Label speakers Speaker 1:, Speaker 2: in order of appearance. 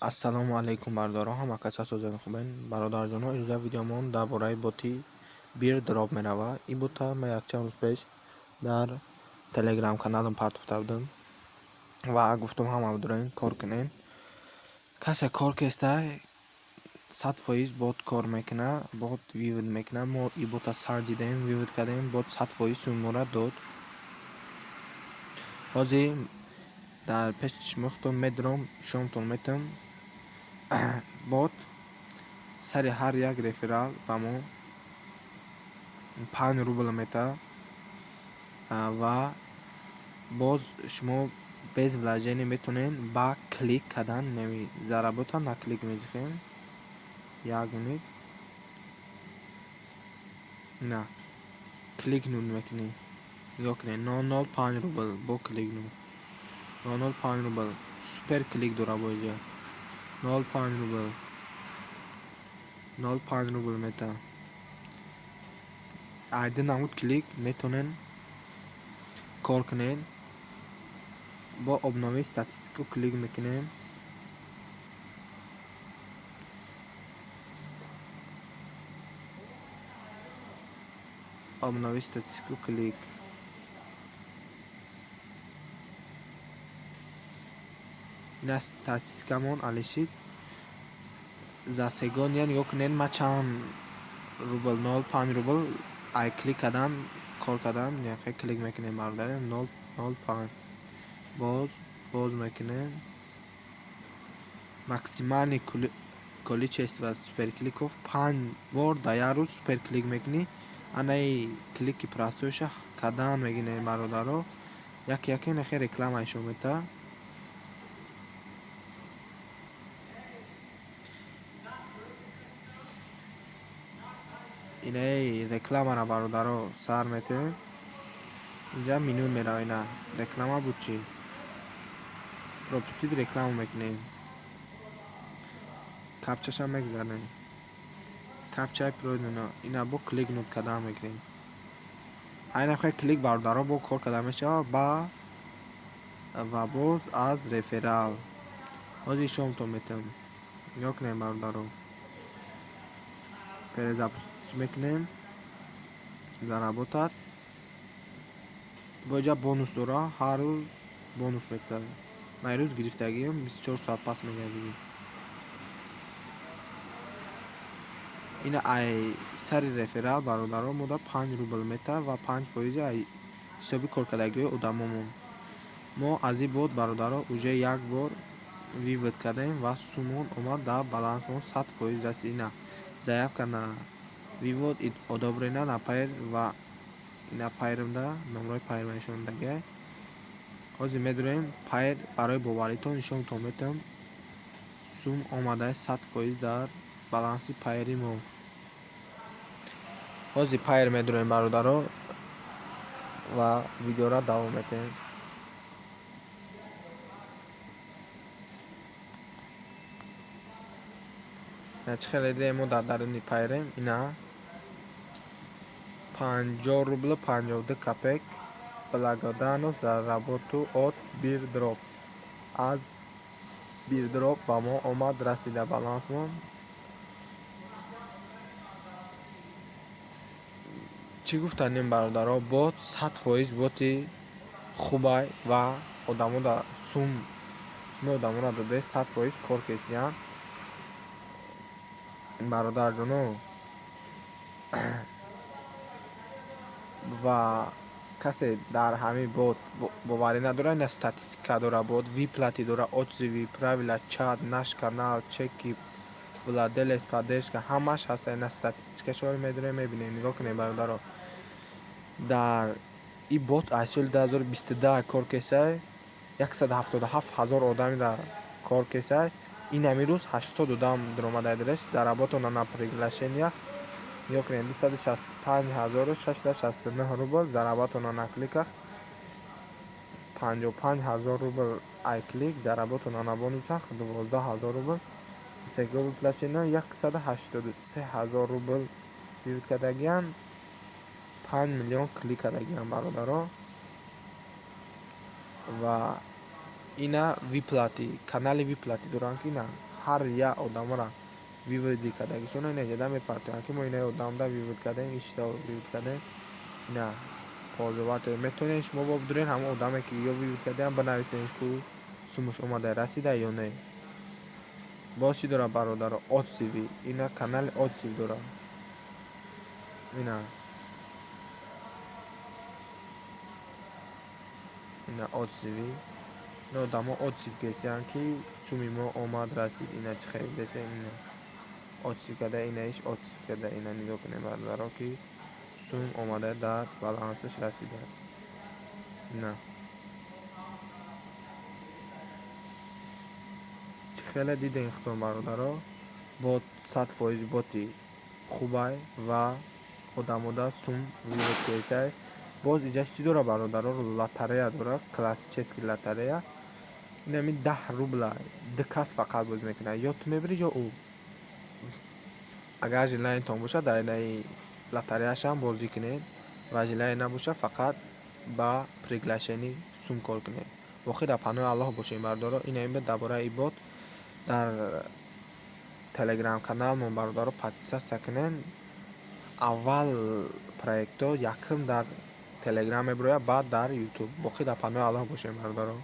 Speaker 1: Ассалому алайкум, бародаро, ҳама кас ҳастозани хубен. Бародарҷоно, имрӯза видеомон дар бораи боти Бирдроп меравад. Ин бота ман якчанд рӯз пеш дар телеграм каналам партофта будам ва гуфтам, ҳама бидурен, кор кунен. Касе кор кестай, 100% бот кор мекунад, бот вывод мекунад. Мо ин бота санҷидем, вывод кардем, бот 100% суммора дод. Ҳозир дар пеши чишмохтон медурам, нишонтон метам. Бот сари ҳар як реферал ба мо 5 рубл метаҳад ва боз шумо без вложение метавонед ба клик кардан заработать на клик мезанем. Як минут, на кликнуть мекунӣ, нигоҳ кунед, 0,05 рубл бо кликнуть, 0,05 рубл. Супер клик дора, бо инҷа 0,5 рубл, 0,5 рубл метаҳад. Айди намуд клик метавонед кор кунед. Бо обновить статистику клик мекунем. Обновить статистику клик. Ина статистикамон алишид за сегодня. Нигоҳ кунед, ман чанд рубл, 0,5 рубл ай клик кардан кор кардам. Клик мекунем, бародари, 0,05. Боз боз мекунем. Максимальный количество суперкликов, панҷ бор дар як рӯз суперклик мекунӣ. Анаи клики простойша кардан мегирем, бародаро. Яке яке нахе реклама нишон метаҳад. Инаи рекламаро, бародаро, сар метавем. Инҷа минут мерава. Ина реклама буд, чӣ пропустить рекламу мекунем, капчаша мегзарем, капчаи пройдено. Ина бо кликнуть кардан мекунем. Айна хе клик, бародаро, бо кор карда мешавад ба ва боз аз реферал. Ҳозир нишонтон метавам. Нигоҳ кунем, бародаро, перезапустить мекунем, заработать. Бо инҷа бонус дора, ҳар рӯз бонус метавад. Ман ирӯз гирифтагиам, 24 соат пас мегардидӣ. Ина ай сари реферал, бародаро, мода 5 рубл метаҳад ва 5 фоизи ай ҳисоби коркардагиҳои одамомон. Мо аз ин бот, бародаро, уже як бор вывод кардем ва суммон омад дар балансмон, 100% расид. Ина заявка на вывод одобрена на Пайер ва ина Пайермда номрои Пайерма нишон дагиай. Ҳозир медурем Пайер, барои боваритон нишонтон метавам, сум омадаи 100% дар баланси Пайери мо. Ҳозир Пайер медурем, бародаро, ва видеоро давом медиҳем. Чӣ хеле дидем, мо дар даруни Пайерем. Ина 50 рублю 52 копеек благодарность за работу от Бирдроп. Аз Бирдроп ба мо омад, расида балансмон. Чӣ гуфтанем, бародаро, бот 100% боти хубай ва одамо да сум, суми одаморо дода, 100% кор кесиянд, бародарҷоно. Ва касе дар ҳамин бот боварӣ надорад, ина статистика дора бот, выплаты дора, отзывы, правила, чат, наш канал, чеки владелец, поддержка, ҳамаш ҳаста. Ина статистикашро медорем, мебинем. Нигоҳ кунед, бародаро, дар ин бот аз соли 2022 кор кесай, 177 000 одами дар кор кесай. Ин ҳамин рӯз 80 одам даромадаи дореш, заработано на приглашениях. Нигоҳ кунед, 265 669 рубл заработано на кликах, 55 000 рубл ай клик заработано на бонусах, 12 000 рубл всего выплачено, 183 000 рубл вывод кардагианд, 5 миллион клик кардагианд, бародаро. Ва ина выплаты, канали выплаты доранд, ки ина Ҳар як одамро вывод кардагишона ина ҷада мепартоянд, ки мо инаи одамда вывод кардем, ишта вывод кардем. Ина пользователь метавонед шумо бо бидурен ҳамон одаме, ки ё вывод кардем, бинависенш, ку сумаш омада расида ё не. Боз чӣ дорад, бародаро? Отзывы. Ина канали отзыв дорад. Ина отзывы. Ина одамо отзыв кесиянд, ки суми мо омад расид. Ина чӣ хел десем, ина отзыв карда, ина иш отзыв карда. Ина нигоҳ кунед, бародаро, ки сум омада дар балансаш расида. Ина чӣ хеле дидем худтон, бародаро, бот 100% боти хубай ва одамода сум вывод кесай. Боз иҷаш чӣ дорад, бародаро? Лотерея дорад, классический лотерея. Инами 10 рубла ду кас фақат бозӣ мекунад: ё ту мебирӣ, ё ӯ. Агар желаниятон бошад, дар инаи лотереяшам бозӣ кунед ва желание набошад, фақат ба приглашение сум кор кунед. Боқӣ дар паноҳи Аллоҳ бошем, бародаро. Ина ин дар бораи бот. Дар телеграм каналмон, бародаро, подписаться кунед. Аввал проектҳо якум дар телеграм мебирояд, баъд дар Ютуб. Боқӣ дар паноҳи Аллоҳ бошем, бародаро.